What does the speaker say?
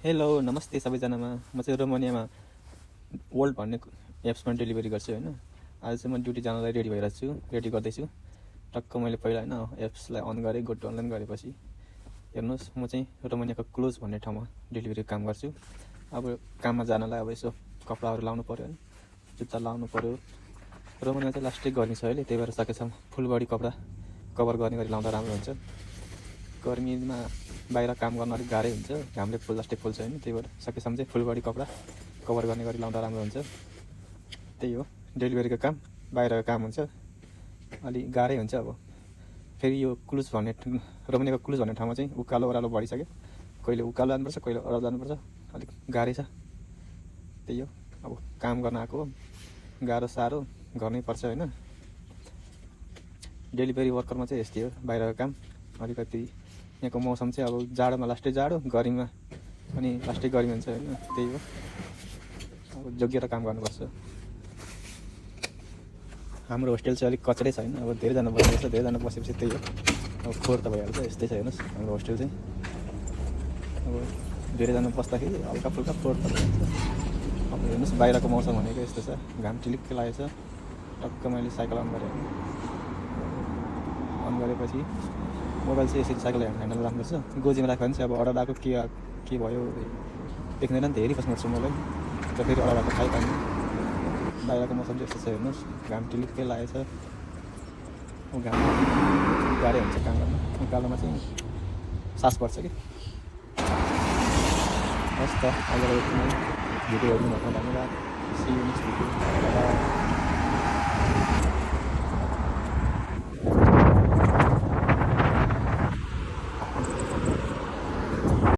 Hello नमस्ते सबैजनामा। म चाहिँ रोमानियामा वर्ल्ड भन्ने एप्समा डेलिभरी गर्छु होइन। आज चाहिँ म ड्युटी जानलाई रेडी भइरहेको छु, रेडी गर्दैछु। टक्क मैले पहिला होइन एप्सलाई अन गरेँ, गो टु अनलाइन गरेपछि हेर्नुहोस् म चाहिँ रोमानियाको क्लोज भन्ने ठाउँमा डेलिभरी काम गर्छु। अब काममा जानलाई अब यसो कपडाहरू लाउनु पऱ्यो होइन, जुत्ता लाउनु पऱ्यो। रोमानियामा चाहिँ लास्टै गर्मी छ अहिले, त्यही भएर सकेसम्म फुल बडी कपडा कभर गर्ने गरी लाउँदा राम्रो हुन्छ। गर्मीमा बाहिर काम गर्न अलिक गाह्रै हुन्छ, घामले जस्तै पोल्छ होइन, त्यही भएर सकेसम्म चाहिँ फुल बडी कपडा कभर गर्ने गरी लाउँदा राम्रो हुन्छ। त्यही हो डेलिभरीको काम, बाहिरको काम हुन्छ अलि गाह्रै हुन्छ। अब फेरि यो क्लुज भन्ने रोमानियाको क्लुज भन्ने ठाउँमा चाहिँ उकालो ओह्रालो बढिसक्यो, कहिले उकालो जानुपर्छ कहिले ओह्रालो जानुपर्छ, अलिक गाह्रै छ। त्यही हो अब काम गर्न आएको हो, गाह्रो साह्रो गर्नै पर्छ होइन। डेलिभरी वर्करमा चाहिँ यस्तै हो बाहिरको काम। अलिकति यहाँको मौसम चाहिँ अब जाडोमा लास्टै जाडो, गर्मीमा पनि लास्टै गर्मी हुन्छ होइन। त्यही हो अब जोगिएर काम गर्नुपर्छ। हाम्रो होस्टेल चाहिँ अलिक कचडै छ होइन, अब धेरैजना बस्दैछ, धेरैजना बसेपछि त्यही हो अब फोहोर त भइहाल्छ। यस्तै छ हेर्नुहोस् हाम्रो होस्टेल चाहिँ, अब धेरैजना बस्दाखेरि हल्का फुल्का फोहोर त भइहाल्छ। अब हेर्नुहोस् बाहिरको मौसम भनेको यस्तो छ, घाम टिलिक्क लागेको छ। टक्क मैले साइकल अन गरेँ, अन गरेपछि मोबाइल चाहिँ यसरी साइकल ह्यान्डल राख्नुपर्छ। गोजीमा राख्यो भने चाहिँ अब अर्डर आएको के भयो देख्दैन नि त, हेरिबस्नु पर्छ मोबाइल। र फेरि अर्डर आएको थाहै पाइँदैन। बाहिरको मौसम चाहिँ यस्तो छ हेर्नुहोस्, घाम टिलिक्कै लागेको छ। घाम गाह्रै हुन्छ काम गर्न, उकालोमा चाहिँ सास पर्छ कि। हस् त अहिलेको भिडियो हेर्नु भएको धन्यवाद। See you next video.